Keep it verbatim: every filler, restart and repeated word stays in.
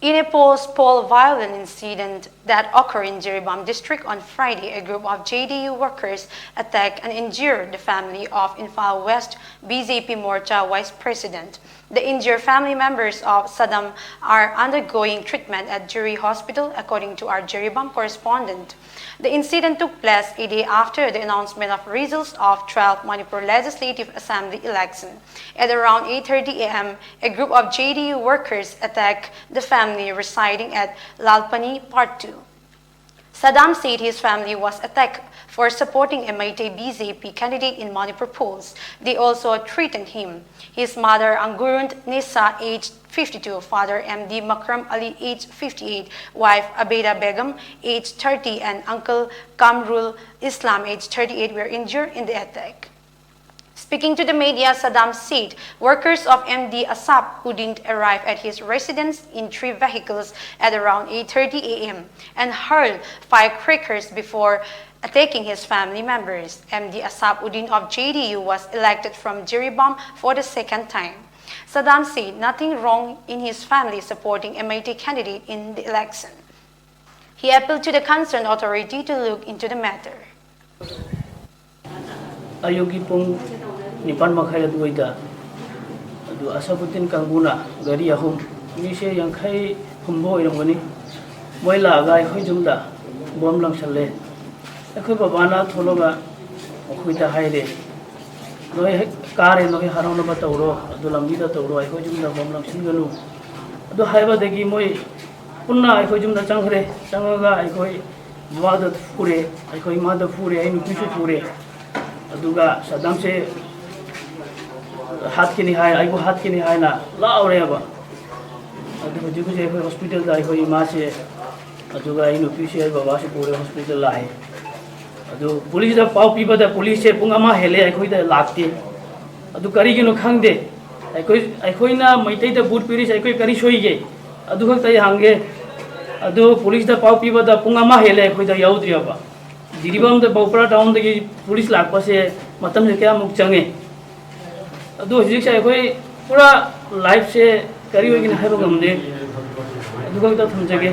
In a post-poll violent incident that occurred in Jiribam district on Friday, a group of J D U workers attacked and injured the family of Imphal West B J P Morcha Vice President. The injured family members of Saddam are undergoing treatment at Jiri Hospital, according to our Jiribam correspondent. The incident took place a day after the announcement of results of twelfth Manipur Legislative Assembly election. At around eight thirty a m, a group of J D U workers attacked the family residing at Lalpani Part two. Saddam said his family was attacked for supporting a Meitei B J P candidate in Manipur polls. They also threatened him. His mother, Angurund Nisa, aged fifty-two, father, M D Makram Ali, aged fifty-eight, wife, Abeda Begum, aged thirty, and uncle, Kamrul Islam, aged thirty-eight, were injured in the attack. Speaking to the media, Saddam said workers of M D Asap Uddin arrived at his residence in three vehicles at around eight thirty a m and hurled firecrackers before attacking his family members. M D Asap Uddin of J D U was elected from Jiribam for the second time. Saddam said nothing wrong in his family supporting M I T candidate in the election. He appealed to the concerned authority to look into the matter. ꯑꯌꯨꯛꯀꯤ ꯄꯨꯡ ꯅꯤꯄꯥꯜ ꯃꯈꯥꯏ ꯑꯗꯨꯋꯥꯏꯗ ꯑꯗꯨ ꯑꯁꯥꯕꯨꯗꯤꯟ ꯀꯥꯡꯕꯨꯅ ꯒꯥꯔꯤ ꯑꯍꯨꯝ, ꯃꯤꯁꯦ ꯌꯥꯡꯈꯩ ꯍꯨꯝꯕ ꯑꯣꯏꯔꯝꯒꯅꯤ, ꯃꯣꯏ ꯂꯥꯛꯑꯒ ꯑꯩꯈꯣꯏ ꯌꯨꯝꯗ ꯕꯣꯝ ꯂꯪꯁꯜꯂꯦ꯫ ꯑꯩꯈꯣꯏ ꯕꯕꯥꯅ ꯊꯣꯛꯂꯒ ꯑꯩꯈꯣꯏꯗ ꯍꯥꯏꯔꯦ, "ꯅꯣꯏ ꯍꯦꯛ ꯀꯥꯔꯦ, ꯅꯣꯏ ꯍꯔꯥꯎꯅꯕ ꯇꯧꯔꯣ, ꯑꯗꯨ ꯂꯝꯕꯤꯗ ꯇꯧꯔꯣ, ꯑꯩꯈꯣꯏ ꯌꯨꯝꯗ ꯕꯣꯝ ꯂꯪꯁꯤꯟꯒꯅꯨ"꯫ ꯑꯗꯨ ꯍꯥꯏꯕꯗꯒꯤ ꯃꯣꯏ ꯄꯨꯟꯅ ꯑꯩꯈꯣꯏ ꯌꯨꯝꯗ ꯆꯪꯈ꯭ꯔꯦ꯫ ꯆꯪꯉꯒ ꯑꯩꯈꯣꯏ ꯕꯕꯥꯗ ꯐꯨꯔꯦ, ꯑꯩꯈꯣꯏ ꯏꯃꯥꯗ ꯐꯨꯔꯦ, ꯑꯩ ꯅꯨꯄꯤꯁꯨ ꯐꯨꯔꯦ꯫ ꯑꯗꯨꯒ ꯁꯗꯥꯝꯁꯦ ꯍꯥꯠꯈꯤꯅꯤ ꯍꯥꯏ, ꯑꯩꯕꯨ ꯍꯥꯠꯈꯤꯅꯤ ꯍꯥꯏꯅ ꯂꯥꯎꯔꯦꯕ꯫ ꯑꯗꯨ ꯍꯧꯖꯤꯛ ꯍꯧꯖꯤꯛ ꯑꯩꯈꯣꯏ ꯍꯣꯁꯄꯤꯇꯥꯜꯗ ꯑꯩꯈꯣꯏ ꯏꯃꯥꯁꯦ, ꯑꯗꯨꯒ ꯑꯩ ꯅꯨꯄꯤꯁꯦ, ꯑꯩ ꯕꯕꯥꯁꯦ ꯄꯨꯔꯦ ꯍꯣꯁꯄꯤꯇꯥꯜ ꯂꯥꯛꯑꯦ꯫ ꯑꯗꯨ ꯄꯨꯂꯤꯁꯇ ꯄꯥꯎ ꯄꯤꯕꯗ ꯄꯨꯂꯤꯁꯁꯦ ꯄꯨꯡ ꯑꯃ ꯍꯦꯜꯂꯦ ꯑꯩꯈꯣꯏꯗ ꯂꯥꯛꯇꯦ꯫ ꯑꯗꯨ ꯀꯔꯤꯒꯤꯅꯣ ꯈꯪꯗꯦ꯫ ꯑꯩꯈꯣꯏ, ꯑꯩꯈꯣꯏꯅ ꯃꯩꯇꯩꯗ ꯚꯣꯠ ꯄꯤꯔꯤꯁꯦ ꯑꯩꯈꯣꯏ ꯀꯔꯤ ꯁꯣꯏꯒꯦ? ꯑꯗꯨ ꯈꯛꯇ ꯑꯩ ꯍꯪꯒꯦ꯫ ꯑꯗꯨ ꯄꯨꯂꯤꯁꯇ ꯄꯥꯎ ꯄꯤꯕꯗ ꯄꯨꯡ ꯑꯃ ꯍꯦꯜꯂꯦ ꯑꯩꯈꯣꯏꯗ ꯌꯧꯗ꯭ꯔꯤꯕ꯫ ꯖꯤꯔꯤꯕꯥꯝꯗ ꯕꯧꯄ꯭ꯔꯥ ꯇꯥꯎꯟꯗꯒꯤ ꯄꯨꯂꯤꯁ ꯂꯥꯛꯄꯁꯦ ꯃꯇꯝꯁꯦ ꯀꯌꯥꯃꯨꯛ ꯆꯪꯉꯦ? ꯑꯗꯨ ꯍꯧꯖꯤꯛꯁꯦ ꯑꯩꯈꯣꯏ ꯄꯨꯔꯥ ꯂꯥꯏꯐꯁꯦ ꯀꯔꯤ ꯑꯣꯏꯒꯅꯤ ꯍꯥꯏꯕ ꯉꯝꯗꯦ꯫ ꯑꯗꯨꯈꯛꯇ ꯊꯝꯖꯒꯦ꯫